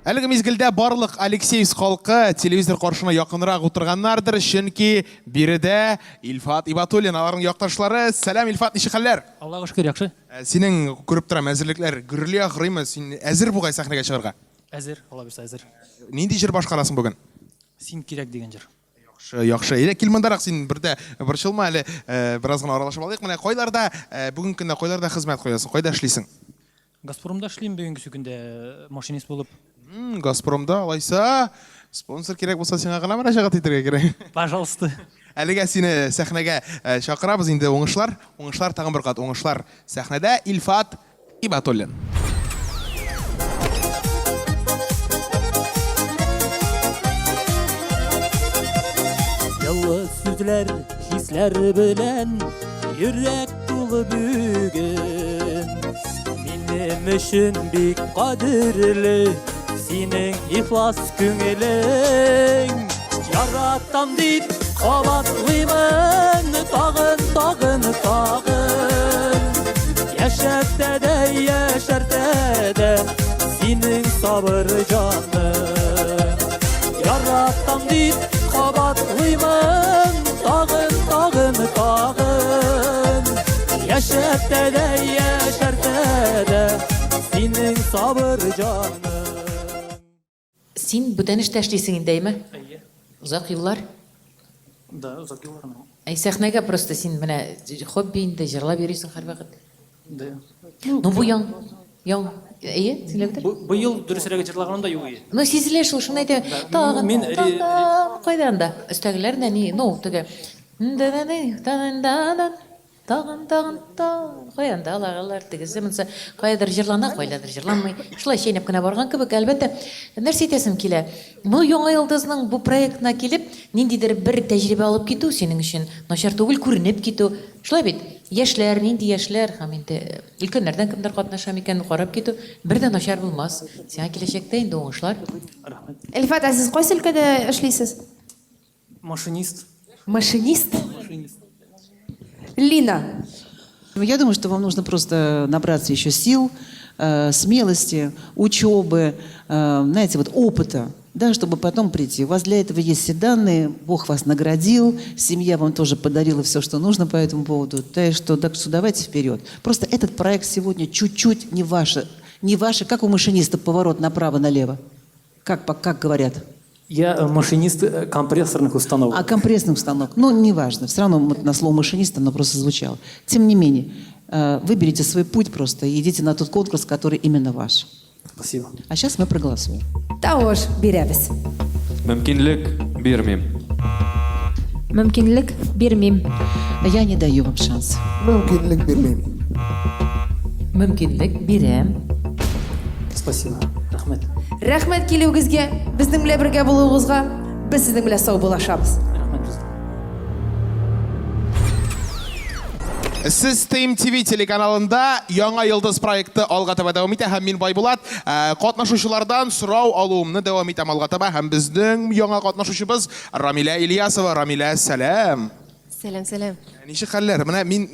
S2: Әлеге мизгелдә барлык Алексеевск халкы телевизор каршына якынрак утырганнардыр, чөнки биредә Илфат Ибатуллин, аларның якташлары. Сәлам, Илфат, ничек хәлләр?
S12: Аллага шөкер, яхшы.
S2: Синең күреп торам, әзерлекләр гөрли ахрыймы? Син әзер бугай сәхнәгә чыгарга?
S12: Әзер, Алла бирсә, әзер.
S2: Нинди җыр башкарасың бүген?
S12: Син кирәк дигән җыр.
S2: Яхшы, яхшы. Әйдә, кил мондарак, син бер дә борчылма әле, бераз гына аралашып алыйк. Менә кайларда, бүгенге көндә кайларда хезмәт куясың, кайда эшлисең?
S12: Газпромда эшлим бүгенгесе көндә машинист булып.
S2: Газпромда, алайса, спонсор кирәк булса, сиңа гына мөрәҗәгать итәргә кирәк.
S12: Пожалуйста.
S2: Әлегә сине сәхнәгә чакырабыз инде, уңышлар, уңышлар, тагын бер кат уңышлар. Сәхнәдә Илфат Ибатуллин.
S11: Җылы сүзләр, хисләр белән йөрәк тулы бүген. Минем өчен бик кадерле синең ихлас күңелең. Яратам дип кабатлыймын тагын, тагын, тагын. Яшәтә дә, яшәртә дә синең сабыр җаның. Яратам дип кабатлыймын тагын, тагын, тагын. Яшәтә дә, яшәртә дә синең сабыр җаның.
S4: Син бүтән эштә эшлисең инде, әйме?
S12: Әйе.
S4: Озак еллар?
S12: Да, озак еллар.
S4: Әй, сәхнәгә просто син менә хобби инде, җырлап йөрисең һәрвакыт.
S12: Да.
S4: Ну, бу яң, яң, әйе, сөйләп бетер.
S12: Быел дөресрәге җырлаганым да юк иде.
S4: Ну, сизелә шул, шуны әйтәм. Тагын,
S12: Мин
S4: тагын, кайда анда? Өстәгеләр нәни, ну, теге. Тагын, тагын, тагын. Кая анда алар, алар, тегесе, монысы. Каядыр җырлана, кайдадыр җырланмый. Шулай чәйнәп кенә барган кебек, әлбәттә. Нәрсә әйтәсем килә? Бу Яңа йолдызның бу проектына килеп, ниндидер бер тәҗрибә алып китү синең өчен начар түгел, күренеп китү. Шулай бит? Яшьләр, нинди яшьләр һәм инде өлкәннәрдән кемдер катнаша микән, карап китү бер дә начар булмас. Сиңа киләчәктә инде уңышлар.
S12: Рәхмәт.
S1: Илфат, ә сез кайсы өлкәдә эшлисез?
S12: Машинист.
S1: Машинист?
S12: Машинист.
S1: Лина.
S7: Я думаю, что вам нужно просто набраться еще сил, смелости, учебы, знаете, вот опыта, да, чтобы потом прийти. У вас для этого есть все данные, Бог вас наградил, семья вам тоже подарила все, что нужно по этому поводу. Так что, так что давайте вперед. Просто этот проект сегодня чуть-чуть не ваше, не ваше, как у машиниста поворот направо-налево, как говорят?
S12: Я машинист компрессорных установок.
S7: А компрессорных установок. Ну, неважно. Все равно вот на слово машинист оно просто звучало. Тем не менее, выберите свой путь просто и идите на тот конкурс, который именно ваш.
S12: Спасибо.
S7: А сейчас мы проголосуем.
S1: Тавыш бирәбез.
S5: Мөмкинлек бирмим.
S6: Мөмкинлек бирмим.
S7: Я не даю вам шанс.
S8: Мөмкинлек бирмим.
S4: Мөмкинлек бирәм.
S12: Спасибо. Рәхмәт.
S1: Рәхмәт килүегезгә, безнең белән бергә булуыгызга. Без сезнең белән саубуллашабыз.
S2: Сез Team TV телеканалында Яңа йолдыз проекты алга таба дәвам итә һәм мин Байбулат, катнашучылардан сорау алуымны дәвам итәм алга таба һәм безнең яңа катнашучыбыз Рамилә Ильясова. Рамилә, сәлам.
S15: Сәлам, сәлам.
S2: Ничек хәлләр? Менә мин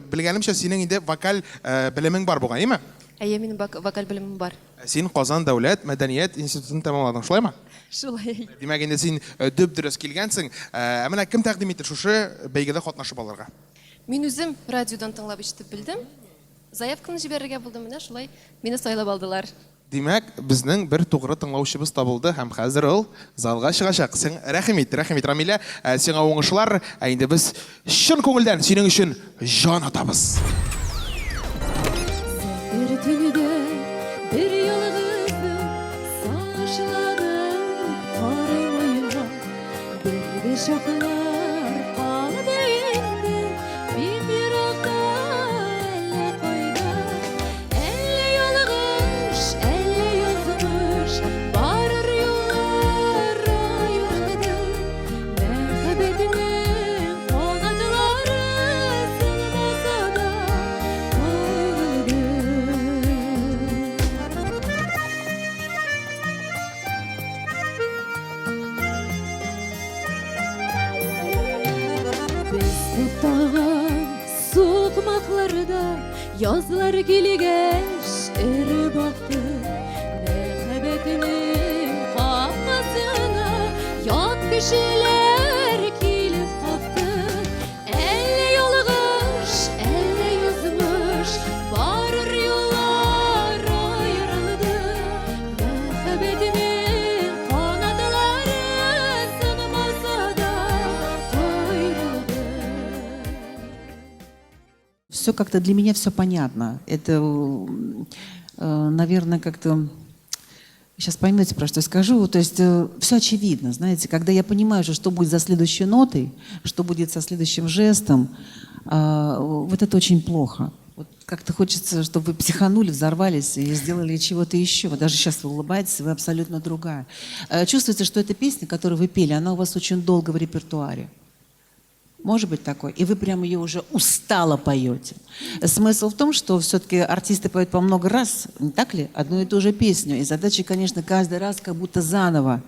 S2: белгәнемчә, синең инде вокаль белемең бар бугай, әйеме?
S15: Әйе, минем вокаль белемем бар.
S2: Ә син Казан дәүләт мәдәният институтын тәмамладың, шулаймы?
S15: Шулай.
S2: Димәк, инде син дөп-дөрес килгәнсең. Ә менә кем тәкъдим итте шушы бәйгедә катнашып алырга?
S15: Мин үзем радиодан тыңлап ишетеп белдем. Заявкамны җибәрергә булдым, менә шулай мине сайлап алдылар.
S2: Димәк, безнең бер тугры тыңлаучыбыз табылды һәм хәзер ул залга чыгачак. Син рәхим ит, рәхим ит, Рамилә, ә, сиңа уңышлар, ә инде без чын күңелдән синең өчен җан атабыз.
S14: Зәңгәр төнедә бер ялгызым Сагышланып карыйм уема Бер дә чаклар калды инде Бик еракта әллә кайда Әллә ялгыш, әллә язмыш, барыр юллар аерылды. Мәхәббәтнең канатлары сынмаса да каерылды. Без туктаган сукмакларда Язлар килгәч эреп акты. Мәхәббәтнең капкасына ят кешеләр килеп какты. Әллә ялгыш, әллә язмыш, барыр юллар аерылды. Мәхәббәтнең канатлары сынмаса да каерылды.
S7: Все как-то для меня все понятно. Это, наверное, как-то... Сейчас поймете, про что я скажу. То есть все очевидно, знаете, когда я понимаю, что будет за следующей нотой, что будет со следующим жестом, вот это очень плохо. Вот как-то хочется, чтобы вы психанули, взорвались и сделали чего-то еще. Вот даже сейчас вы улыбаетесь, вы абсолютно другая. Чувствуется, что эта песня, которую вы пели, она у вас очень долго в репертуаре. Может быть такое? И вы прям ее уже устало поете. Смысл в том, что все-таки артисты поют по много раз, не так ли? Одну и ту же песню. И задача, конечно, каждый раз как будто заново.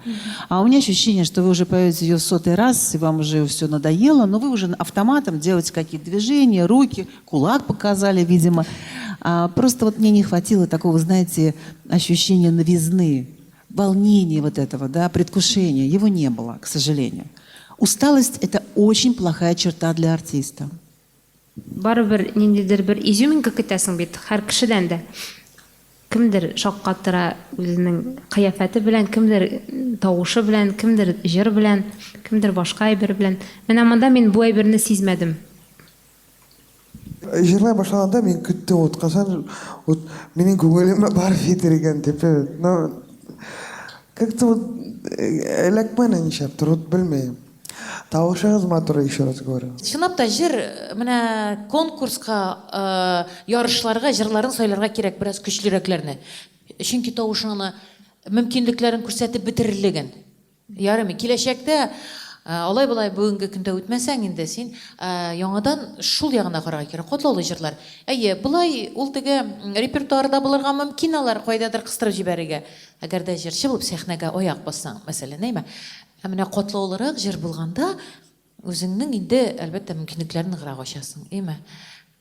S7: А у меня ощущение, что вы уже поете ее в 100-й раз, и вам уже все надоело, но вы уже автоматом делаете какие-то движения, руки, кулак показали, видимо. Просто вот мне не хватило такого, знаете, ощущения новизны, волнения вот этого, да, предвкушения. Его не было, к сожалению. Усталость – это очень плохая черта для артиста.
S6: Барыбер ниндидер бер изюминка көтәсең бит һәр кешедән дә. Кемдер шаккатыра үзенең кыяфәте белән, кемдер тавышы белән, кемдер җыр белән, кемдер башка әйбер белән. Менә монда мин бу әйберне сизмәдем.
S8: Җырлай башлаганда мин көттем, вот качан вот минем күңелемә барып җитер икән дип. Но как-то вот эләкмәде нишләптер, вот белмим. Тавышыгыз матур, еще раз говорю.
S4: Чынлап та җыр менә конкурска, ярышларга җырларын сайларга кирәк бераз көчлерәкләрне. Чөнки тавышыңны мөмкинлекләрен күрсәтеп бетерерлеген. Ярыймы? Киләчәктә алай-болай бүгенге көндә үтмәсәң инде син яңадан шул ягына карарга кирәк. Катлаулы җырлар. Әйе, болай ул теге репертуарда булырга мөмкин алар кайдадыр кыстырып җибәрергә. Әгәр дә җырчы булып сәхнәгә аяк бассаң, мәсәлән, әйме? Ә менә катлаулырак җыр булганда, үзеңнең инде, әлбәттә, мөмкинлекләрен ныграк ачасың, әйме?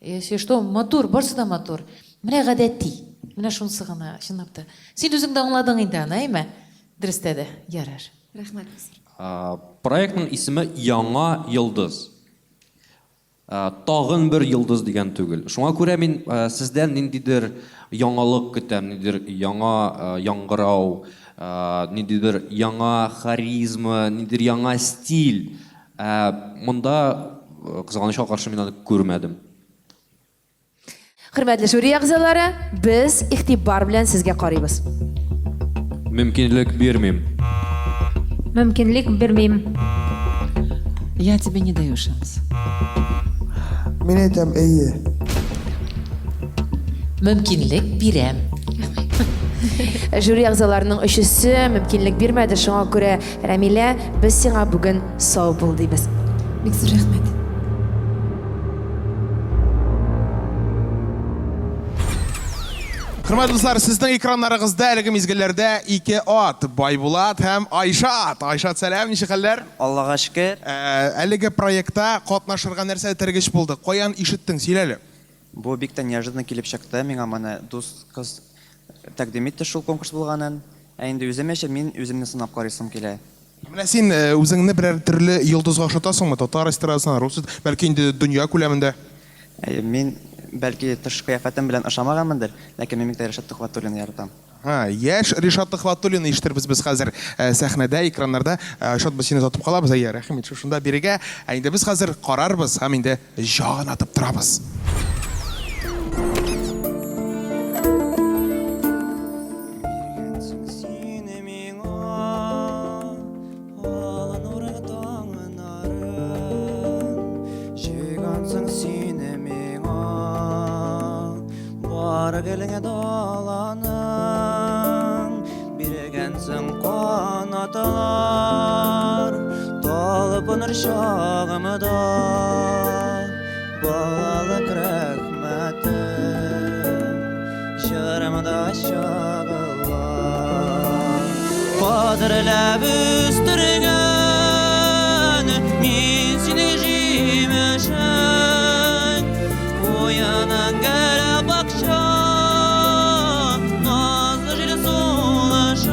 S4: Если что, матур, барсы да матур. Менә гадәти. Менә шунысы гына, чынлап та. Син үзең дә аңладың инде аны, әйме? Дөрестә дә. Ярар.
S15: Рәхмәт.
S5: Проектның исеме Яңа йолдыз. Тагын бер йолдыз дигән түгел. Шуңа күрә мин сездән ниндидер яңалык көтәм, ниндидер яңа яңгырау, ниндидер яңа харизма, ниндидер яңа стиль. Ә монда, кызганычка каршы, мин аны күрмәдем.
S1: Хөрмәтле жюри әгъзалары, без игътибар белән сезгә карыйбыз.
S5: Мөмкинлек бирмим.
S6: Мөмкинлек бирмим.
S7: Я тебе не даю шанс.
S8: Мин әйтәм, әйе.
S4: Мөмкинлек бирәм.
S1: Жюри әгъзаларының өчесе мөмкинлек бирмәде, шуңа күрә, Рәмилә, без сиңа бүген сау бул дибез.
S15: Бик зур рәхмәт.
S2: Хөрмәтле дуслар, сезнең экраннарыгызда әлеге мизгелләрдә ике ат, Байбулат һәм Айшат. Айшат, сәлам, ничек хәлләр?
S10: Аллага шөкер.
S2: Әлеге проектта катнашырга нәрсә этәргеч булды? Каян ишеттең? Сөйлә әле.
S16: Бу бик тә неожиданно килеп чыкты. Миңа моны дус кыз тәкъдим итте шул конкурс булганын. Ә инде үзем өчен мин үземне сынап карыйсым килә.
S2: Менә син үзеңне берәр төрле йолдызга охшатасыңмы? Татар эстрадасына, рус, бәлки инде дөнья күләмендә?
S16: Әйе, мин, бәлки, тышкы кыяфәтем белән ошамаганмындыр, ләкин мин бик тә Ришат Төхвәтуллинны яратам.
S2: Һа, яшь Ришат Төхвәтуллинны ишетербез без хәзер сәхнәдә, экраннарда. Айшат, без сине озатып калабыз. Әйе, рәхим ит шушында бирегә. Ә инде без хәзер карарбыз һәм инде җан атып торабыз.
S16: Биргәнсең син миңа Ала нурың таңнарын, Җыйгансың син миңа Бар гөлең даланың, Биргәнсең канатлар, Талпыныр чагымда Балалык рәхмәтем Җырымда чагыла. Кадерләп үстергән Мин синең җимешең. Куеның гел бакча, Назлы җил сулышың.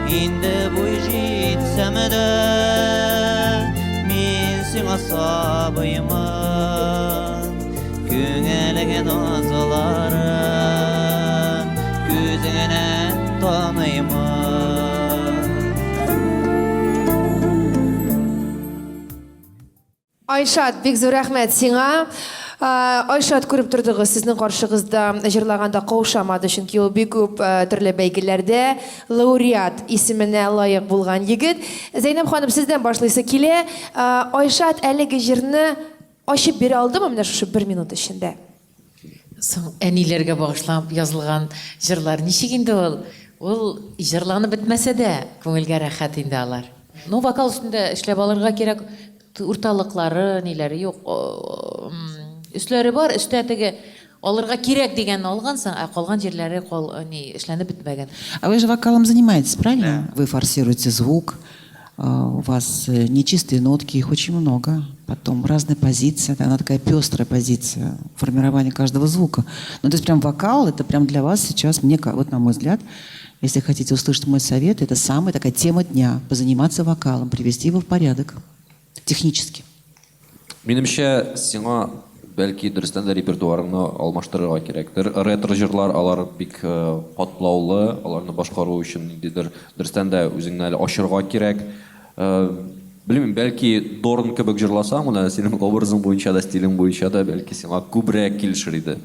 S16: Инде буй җитсәм дә, Мин сиңа сабыймын. Күңелең назларын Күзеңнән таныймын.
S1: Айшат, бик зур рәхмәт сиңа. Айшат, күреп тордыгыз, сезнең каршыгызда җырлаганда каушамады, чөнки ул бик күп төрле бәйгеләрдә лауреат исеменә лаек булган егет. Зәйнәб ханым, сездән башлыйсы килә. Айшат әлеге җырны ачып бирә алдымы менә шушы бер минут эчендә?
S4: Соң әниләргә багышланып язылган җырлар ничек инде ул? Ул җырланып бетмәсә дә, күңелгә рәхәт инде алар. Ну, вокал өстендә эшләп алырга кирәк. Урталыклары, ниләре юк. Өсләре бар, өстә теге алырга кирәк дигәнне алгансың, ә калган җирләре кал, ни, эшләнеп бетмәгән.
S7: А вы же вокалом занимаетесь, правильно? Вы форсируете звук, у вас нечистые нотки, их очень много. Потом разная позиция, да, она такая пестрая позиция формирования каждого звука. Ну, то есть прям вокал, это прям для вас сейчас, мне, вот на мой взгляд, если хотите услышать мой совет, это самая такая тема дня, позаниматься вокалом, привести его в порядок технически.
S5: Минемчә, сиңа бәлки дөрестән дә репертуарыңны алмаштырырга кирәктер. Ретро җырлар алар бик катлаулы, аларны башкару өчен ниндидер дөрестән дә үзеңне әле ачырга кирәк. Белмим, бәлки Дорн кебек җырласаң, менә синең образың буенча да, стилең буенча да, бәлки сиңа күбрәк килешер иде.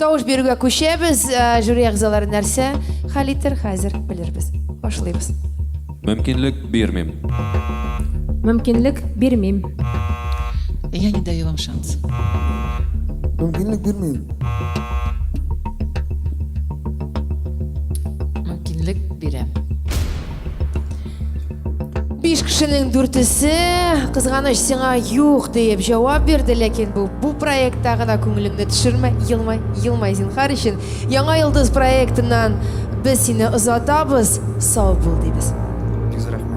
S1: Тавыш бирүгә күчәбез. Жюри әгъзалары нәрсә хәл итер, хәзер белербез. Башлыйбыз.
S5: Мөмкинлек бирмим.
S6: Мөмкинлек бирмим.
S7: Я не даю вам шанс.
S8: Мөмкинлек бирмим.
S4: Мөмкинлек бирәм.
S1: Биш кешенең дүртесе, кызганыч, сиңа юк диеп җавап бирде, ләкин бу бу проектта гына күңелеңне төшермә, елмай, елмай зинхар өчен. Яңа йолдыз проектыннан без сине озатабыз, сау бул дибез.
S16: Бик зур рәхмәт.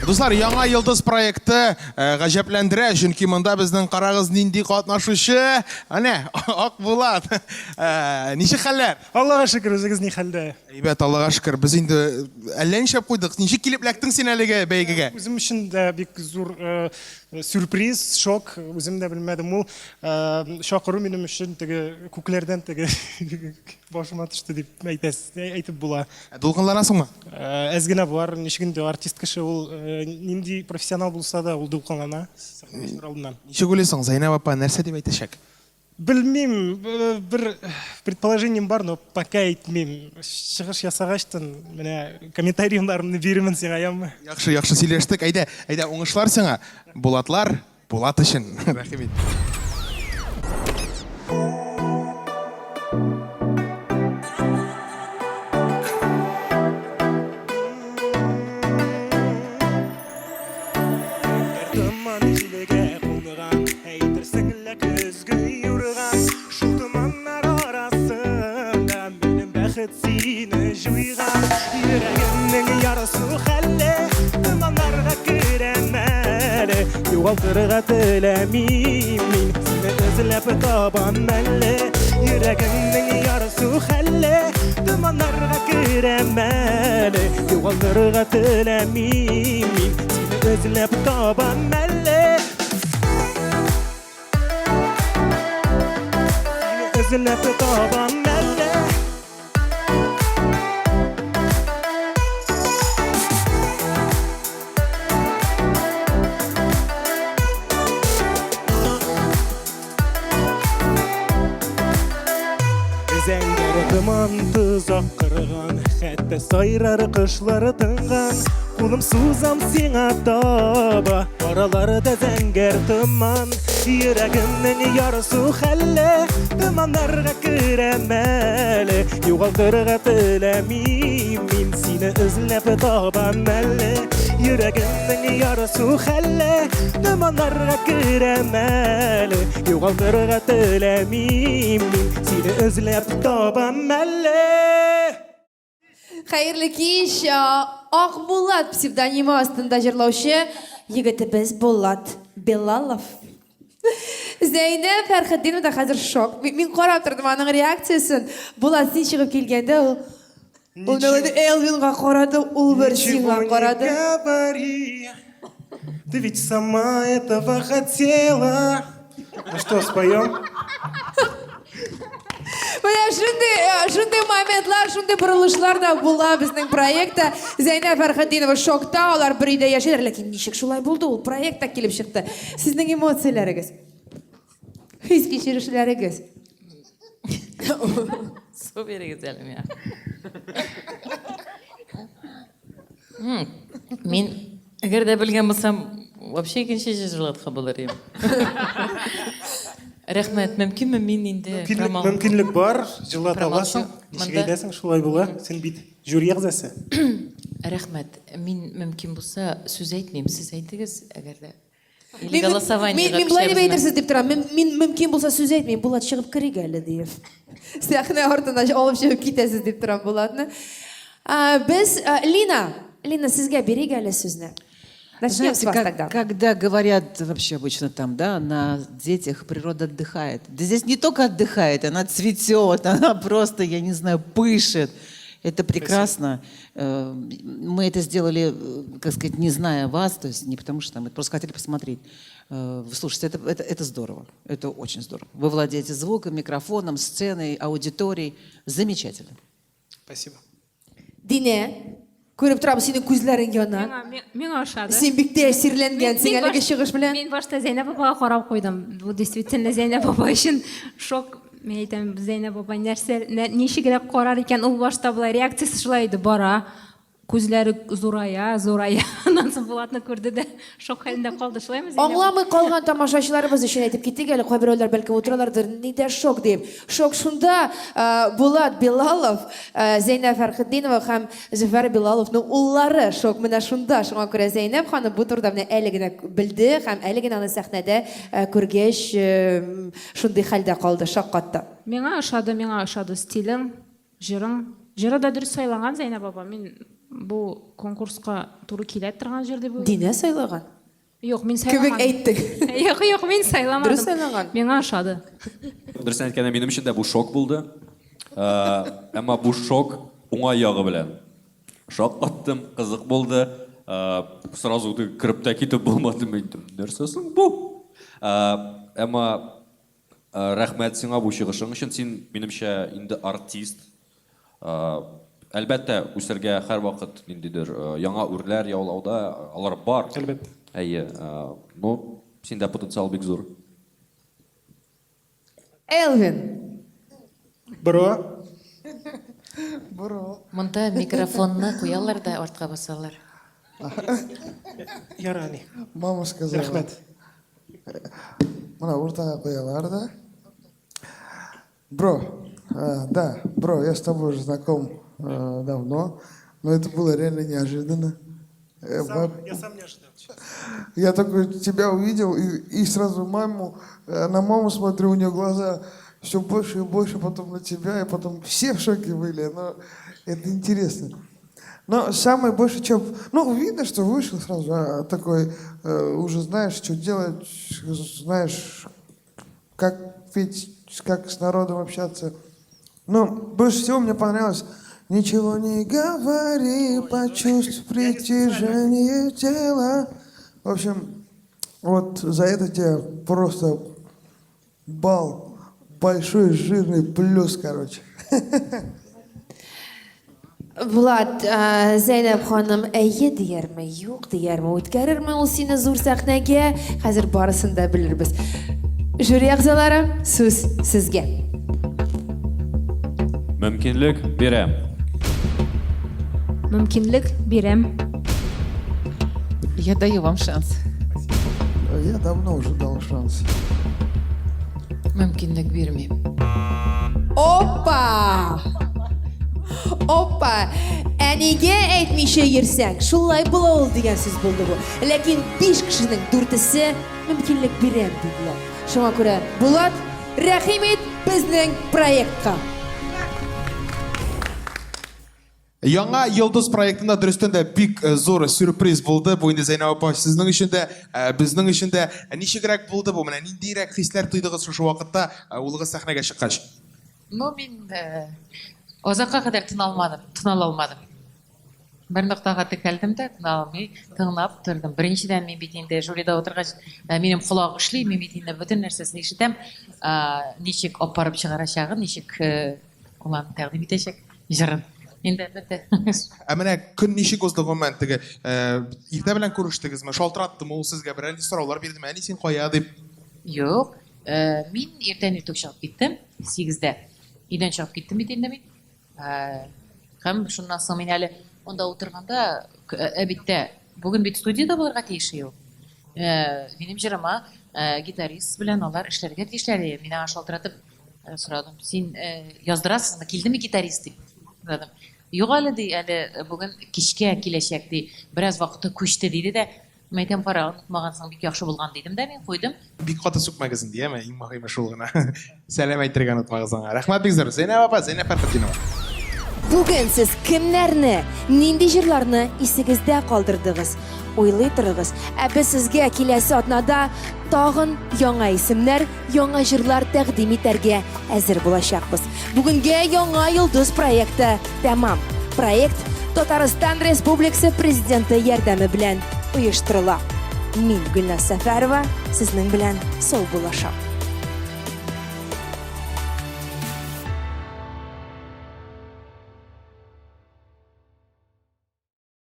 S2: Дуслар, Яңа йолдыз проекты э, гаҗәпләндерә, чөнки монда безнең карагыз нинди катнашучы. Әнә, Акбулат. Э, ничек хәлләр?
S17: Аллага шөкер, үзегез ни хәлдә?
S2: Әйбәт, Аллага шөкер. Без инде әллә нишләп куйдык. Ничек килеп эләктең син әлеге бәйгегә?
S17: Үзем өчен дә бик зур э, сюрприз, шок, үзем дә белмәдем. Ул э, чакыру минем өчен теге күкләрдән теге башыма төште дип әйтәс, әйтеп була.
S2: Ә дулкынланасыңмы?
S17: Э, әз генә бар, ничек инде артист кеше ул э, нинди профессионал булса да, ул дулкынлана сәхнә алдыннан.
S2: Ничек уйлыйсың, Зәйнәб апа нәрсә дип әйтәчәк?
S17: Белмим, э, бер предположением бар, но пока әйтмим. Чыгыш ясагачтын, менә комментарийларымны бирермен сиңа, яме.
S2: Яхшы, яхшы сөйләштек. Әйдә, әйдә, уңышлар сиңа. Булатлар, Булат өчен. Рәхим ит.
S17: Томан җилгә кунган, әйтерсең лә көзге юрган. Шул томаннар арасында минем бәхет сине җуйган. Йөрәгемнең ярасу хәле, томаннарга керәм әле.
S11: Югалтырга теләмим мин Сине эзләп табам әле Йөрәгемнең ярсу хәле Томаннарга керәм әле Югалтырга теләмим мин Сине эзләп табам әле Сине эзләп табам әле Зәңгәр томан тозак кырган, хәтта сайрар кошлар тынган. Кулым сузам сиңа таба, араларда зәңгәр томан. Йөрәгемнең ярсу хәле, томаннарга керәм әле. Югалтырга теләмим мин сине эзләп табам әле. Йөрәгемнең ярсу хәле, томаннарга керәм әле. Югалтырга теләмим мин сине эзләп табам әле.
S1: Хәерле кич, Акбулат псевдонимы астында җырлаучы егетебез Булат Белалов. Зәйнәб Фәрхетдинова да хәзер шок. Мин карап тордым аның реакциясен. Булат, син чыгып килгәндә ул ул Элвинга карады, ул бер сиңа карады.
S17: Говори, ты ведь сама этого хотела. Ну что, споем?
S1: Менә шундый, шундый моментлар, шундый борылышлар да була безнең проектта. Зәйнәб Фәрхетдинова шокта, алар бер өйдә яшиләр, ләкин ничек шулай булды ул? Проект та килеп чыкты. Сезнең эмоцияләрегез, хис кичерешләрегез.
S4: Су бирегез әле миңа. Мин әгәр дә белгән булсам, вообще икенче җырлатка булыр идем. Рәхмәт, мөмкинме мин инде
S17: Мөмкинлек бар, җырлата аласың. Ничек әйтәсең, шулай була. Син бит жюри әгъзасы.
S4: Рәхмәт. Мин мөмкин булса сүз әйтмим, сез әйтегез, әгәр дә. Или голосованиега
S1: Мин болай дип әйтерсез дип торам. Мин мөмкин булса сүз әйтмим. Булат чыгып керик әле диеп. Сәхнә артына алып чыгып китәсез дип торам Булатны. Без Лина, Лина, сезгә бирик әле сүзне. Начнем с вас тогда.
S7: Когда говорят вообще обычно там, да, на детях природа отдыхает. Да здесь не только отдыхает, она цветет, она просто, я не знаю, пышет. Это прекрасно. Мы это сделали, как сказать, не зная вас, то есть не потому что мы просто хотели посмотреть. Слушайте, это здорово, это очень здорово. Вы владеете звуком, микрофоном, сценой, аудиторией. Замечательно.
S17: Спасибо.
S1: Динә, күреп торам, синең күзләрең яна.
S6: Миңа ошады.
S1: Син бик тәэсирләнгәнсең әлеге чыгыш белән.
S6: Мин башта Зәйнәб апага карап куйдым. Бу действительно Зәйнәб апа өчен шок. Мин әйтәм, Зәйнәб апа нәрсә, ничегрәк карар икән? Ул башта болай реакциясе шулай иде, бара. Күзләре зурая, зурая. Аннан соң Булатны күрде дә шок хәлендә калды. Шулаймы, Зәйнәб?
S1: Аңламый калган тамашачыларыбыз өчен әйтеп китик әле, кайберәүләр бәлки утыралардыр, нидә шок дип. Шок шунда, Булат Билалов, Зәйнәб Фәрхетдинова һәм Зөфәр Билаловның уллары. Шок менә шунда. Шуңа күрә Зәйнәб ханым бу турыда менә әле генә белде һәм әле генә аны сәхнәдә күргәч, шундый хәлдә калды, шаккатты.
S6: Миңа ошады, миңа ошады стилең, җырың. Җыры да дөрес сайланган, Зәйнәб апа. Мин бу конкурска туры килә торган җыр дип уйлыйм.
S1: Динә сайлаган?
S6: Юк, мин сайламадым.
S1: Кебек әйттең.
S6: Юк, юк, мин сайламадым.
S1: Дөрес сайлаган.
S6: Миңа ошады.
S5: Дөресен әйткәндә, минем өчен дә бу шок булды. Әмма бу шок уңай ягы белән. Шаккаттым, кызык булды. Сразу кереп тә китеп булмады. Мин әйттем, нәрсә соң бу? Әмма рәхмәт сиңа бу чыгышың өчен. Син, минемчә, инде артист. Әлбәттә, үсәргә һәрвакыт ниндидер яңа үрләр яулауда алар бар.
S17: Әлбәттә.
S5: Әйе, ну, синдә потенциал бик зур.
S1: Элвин.
S17: Бро.
S8: Бро.
S4: Монда микрофонны куялар да артка басалар.
S17: Ярани.
S8: Мама сказала.
S17: Рәхмәт.
S8: Менә уртага куялар да. Бро, да, бро, я с тобой уже знаком давно, но это было реально неожиданно.
S17: Я сам не ожидал.
S8: Я такой тебя увидел и сразу маму, на маму смотрю, у нее глаза все больше и больше, потом на тебя, и потом все в шоке были, но это интересно. Но самое больше, чем... Ну, видно, что вышел сразу, а, такой, уже знаешь, что делать, знаешь, как петь, как с народом общаться. Но больше всего мне понравилось «Ничего не говори, почувствуй притяжение тела». В общем, вот за это тебе просто балл. Большой жирный плюс, короче.
S1: Влад, Зәйнәб ханым әйе диярме, юк диярме, үткәрерме ул сине зур сәхнәгә? Хәзер барысын да белербез. Жюри әгъзалары, сүз сезгә.
S5: Мөмкинлек бирәм.
S6: Мөмкинлек бирәм.
S4: Я даю вам шанс.
S8: Я давно уже дал шанс.
S4: Мөмкинлек бирмим.
S1: Опа! Опа! Әнигә әйтмичә йөрсәң, шулай була ул дигән сүз булды бу. Ләкин биш кешенең дүртесе мөмкинлек бирәм диделәр. Шуңа күрә, Булат, рәхим ит безнең проектка.
S2: Яңа йолдыз проектында дөрестән дә бик э, зур сюрприз булды. Бу инде Зәйнәб апа сезнең өчен дә, э, безнең өчен дә. Э, ничегрәк булды бу? Менә ниндирәк хисләр тойдыгыз шушы вакытта улыгыз сәхнәгә чыккач?
S4: Ну, мин озакка кадәр тын алмадым, тын ала алмадым. Бер ноктага текәлдем дә, тын алмый, тыңлап тордым. Беренчедән, мин бит инде жюрида утыргач, минем колак эшли, мин бит инде бөтен нәрсәсен ишетәм, ничек апарып чыгарачагын, ничек ул аны тәкъдим итәчәк җырын. Инде әлбәттә.
S2: Ә менә көн ничек узды гомумән теге иртә белән күрештегезме? Шалтыраттымы ул сезгә берәр нинди сораулар бирдеме? Әни син кая дип?
S4: Юк, мин иртән иртүк чыгып киттем, 8-дә. Өйдән чыгып киттем бит инде мин. Һәм шуннан соң мин әле монда утырганда, әбиттә, бүген бит студиядә булырга тиеш ул. Минем җырыма гитарист белән алар эшләргә тиешләр. Мин аңа шалтыратып сорадым, син яздырасызмы, килдеме гитарист дип сорадым. Юк әле, ди, әле бүген кичкә киләчәк, ди, бераз вакыты күчте, диде дә, мин әйтәм, кара, онытмагансың, бик яхшы булган, дидем дә мин куйдым.
S2: Бик каты сүкмәгез инде, яме, иң мөһиме шул гына. Сәлам әйтергә онытмагыз аңа. Рәхмәт бик зур, Зәйнәб апа, Зәйнәб Фәрхетдинова.
S1: Бүген сез кемнәрне, нинди җырларны исегездә калдырдыгыз? Уйлый торыгыз. Ә без сезгә киләсе атнада тагын яңа исемнәр, яңа җырлар тәкъдим итәргә әзер булачакбыз. Бүгенгә Яңа йолдыз проекты тәмам. Проект Татарстан Республикасы Президенты ярдәме белән оештырыла. Мин Гөлназ Сәфәрова сезнең белән саубуллашам.